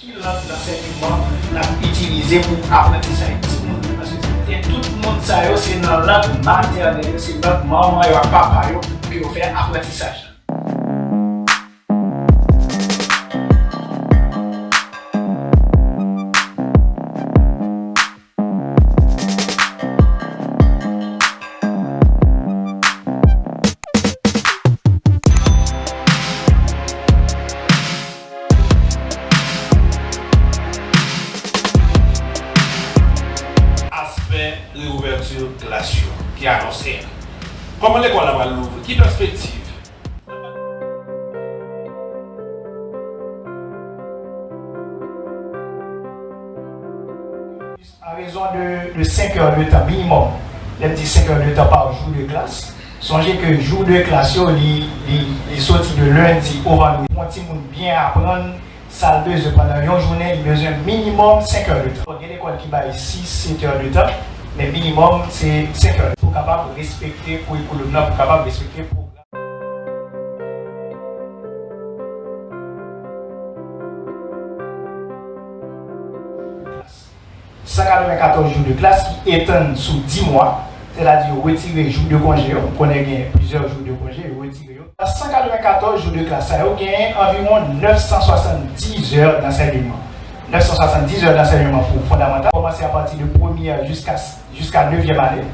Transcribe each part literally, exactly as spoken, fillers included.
Ki lang nan ansèyman n ap itilize pou aprantisaj timoun yo? Paske se tout moun sa yo, se nan lang matènèl yo, se lang manman yo ak papa yo ke yo fè aprantisaj la. Aspè reouvèti klas yo ki anonse a. Kòman lekòl la pral louvri? Ki pèspektiv? A rezon de, de senk è de tan minimòm, lè m di senk è de tan pa jou de klas, sonje ke jou de klas yo, li, li, li soti de lendi o vandredi. Pou yon timoun byen aprann sa l bezwen pandan yon jounen, li bezwen minimòm senk è de tan. Bon, gen lekòl ki bay sis, sèt è de tan, men minimòm se senk è. Pou kapab respekte kourikoulòm nan, pou kapab respekte pwogram. San katrevenkatòz jou de klas ki etann sou dis mwa, sètadi yo retire jou de konje yo. M konnen gen plizyè jou de konje, yo retire yo. Nan san katrevenkatòz jou de klas sa yo, genyen anviwon nèf san swasanndis è dansèyman. Nèf san swasanndis è dansèyman pou fondamantal, kòmanse apati de premyè jiska, jiska nevyèm ane.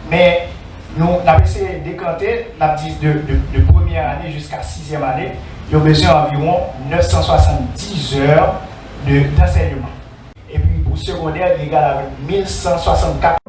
Men, nou, n ap eseye dekante, n ap di de, de, de premyè ane jiska sizyèm ane, yo bezwen anviwon nèf san swasanndis è de, dansèyman. Epi pou segondè, li egal avèk mil san swasannkat.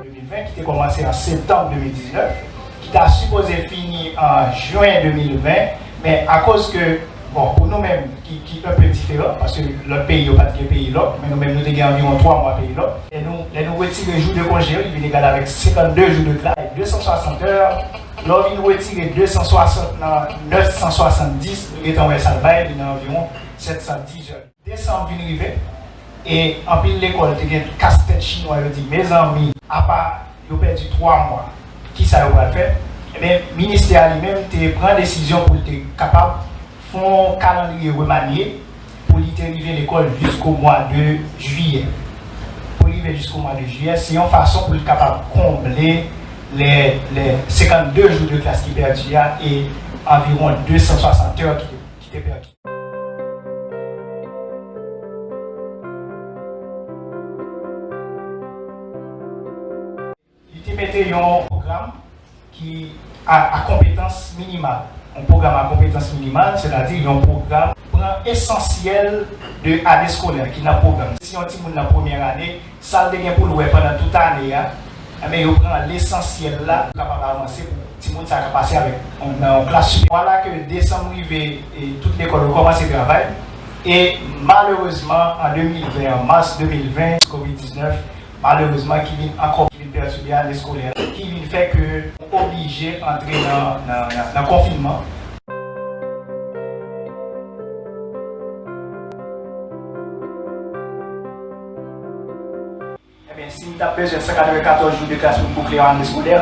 De mil ven, ki te kòmanse an septanm de mil diznèf, ki ta sipoze fini an jen de mil ven, men akoz ke, bon, pou nou menm, ki, ki enpe diferan, paske lòt peyi yo pa t gen peyi lòk, men nou menm nou te gen anviwon twa mwa peyi lòk. Lè nou, lè nou retire jou de konje yo, li vin egal avèk senkannde jou de klas, de san swasant è. Lè w vin retire de san swasant nan nèf san swasanndis, nou gentan wè sa l bay, li nan anviwon sèt san dis è. Desanm vin rive, e anpil lekòl te gen kastèt chinwa, yo di, mezanmi, apa yo pèdi twa mwa, kisa yo pral fè? Ebyen, ministè a li menm te pran desizyon pou l te kapab fè yon kalandriye remanye pou li te rive lekòl jisko mwa de jiyè. Pou li rive jisko mwa de jiyè, se yon fason pou l kapab konble lè, lè senkannde jou de klas ki pèdi a e anviwon de san swasant è ki te, ki te pèdi. Li te mete yon pwogram ki a, a konpetans minimal. Yon pwogram a konpetans minimal, sètadi yon pwogram pran esansyèl de ane eskolè ki nan pwogram. Si yon timoun nan premyè ane, sa l te gen pou l wè pandan tout ane a, enben, yo pran lesansyèl la pou kapab avanse, pou timoun sa ka pase avèk, nan yon klas siperyè. Vwala ke desanm rive e tout lekòl yo kòmanse travay. E malerezman, an de mil ven, an mas de mil ven, kovid diznèf, malerezman, ki vin ankò, ki vin pètibe ane eskolè la, ki vin fè ke nou oblije antre nan, nan, nan, nan konfinman. Ebyen, si n t ap bezwen san katrevenkatòz jou de klas pou n boukle yon ane eskolè,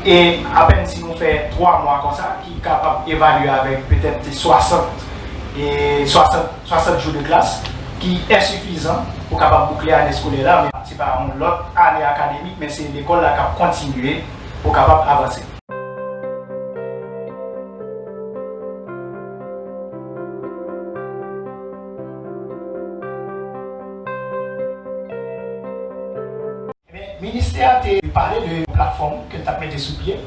e apèn si nou fè twa mwa konsa, ki kapab evalye avèk petèt swasant, e swasant, swasant jou de klas, ki ensifizan pou kapab boukle ane eskolè la, men se pa yon lòt ane akademik, men se lekòl la k ap kontinye pou kapab avanse. Ebyen, ministè a te pale de yon platfòm ke l t ap mete sou pye,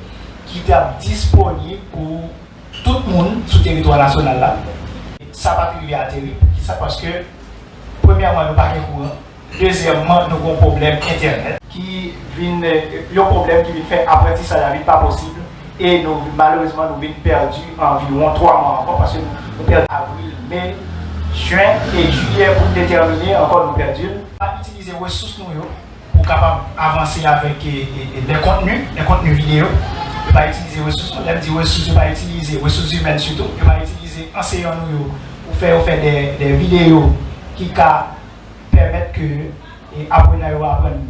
ki t ap disponib pou tout moun sou teritwa nasyonal la. Sa pa t rive ateri. Poukisa? Paske, premyèman, nou pa gen kouran. Dezyèmman, nou gen yon pwoblèm entènèt ki vin, yon pwoblèm ki vin fè aprantisaj la vin pa posib. E nou, malerezman, nou vin pèdi anviwon twa mwa ankò, paske nou, nou pèdi avril, me, jen e jiyè pou n te tèmine, ankò nou pèdi l. Pa itilize resous nou yo pou kapab avanse avèk, e, e, e, lè kontni, lè kontni videyo. Yo pa itilize resous nou. Lè m di resous, yo pa itilize resous imèn sitou. Yo pa itilize anseyan nou yo pou fè yo fè de, de videyo ki ka pèmèt ke, e, aprenan yo aprann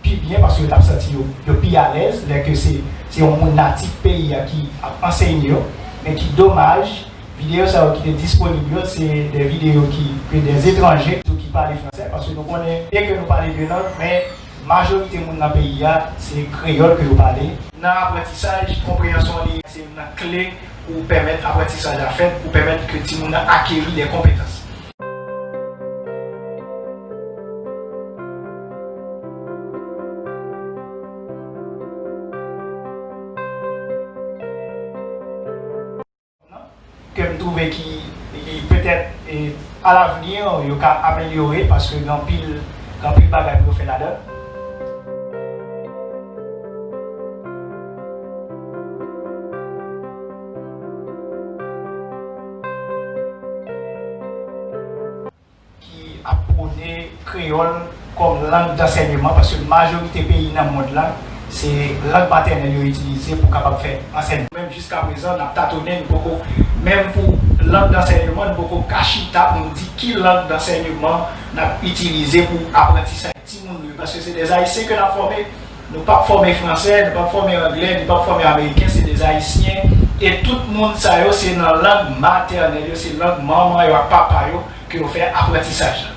pi byen, paske yo t ap santi yo, yo pi alèz lè ke se, Se yon moun natif peyi a ki ap ansenye yo, men ki domaj, videyo sa yo ki te disponib yo, se de videyo ki, ke de etranje, ki pale fransè, paske nou konnen, byen ke nou pale de lang, men majorite moun nan peyi a, se kreyòl ke yo pale. Nan aprantisaj, konpreyansyon li, se youn nan kle pou pèmèt aprantisaj la fèt, pou pèmèt ke timoun nan akeri de konpetans. Ke m twouve ki, ki petèt, e, alavni, yo ka amelyore, paske gen anpil, gen anpil bagay pou yo fè ladan. Ki ap pwone kreyòl kòm lang dansèyman, paske majorite peyi nan mond lan, se lang matènèl yo itilize pou kapab fè ansèyman. Menm jiska prezan, n ap tatonnen, nou poko, menm pou lang dansèyman, nou poko ka chita pou nou di ki lang dansèyman n ap itilize pou aprantisaj timoun nou yo, paske se de Ayisyen ke n ap fòme. Nou p ap fòme fransè, nou p ap fòme anglè, nou p ap fòme ameriken, se de Ayisyen. E tout moun sa yo, se nan lang matènèl yo, se lang manman yo ak papa yo ke yo fè aprantisaj la.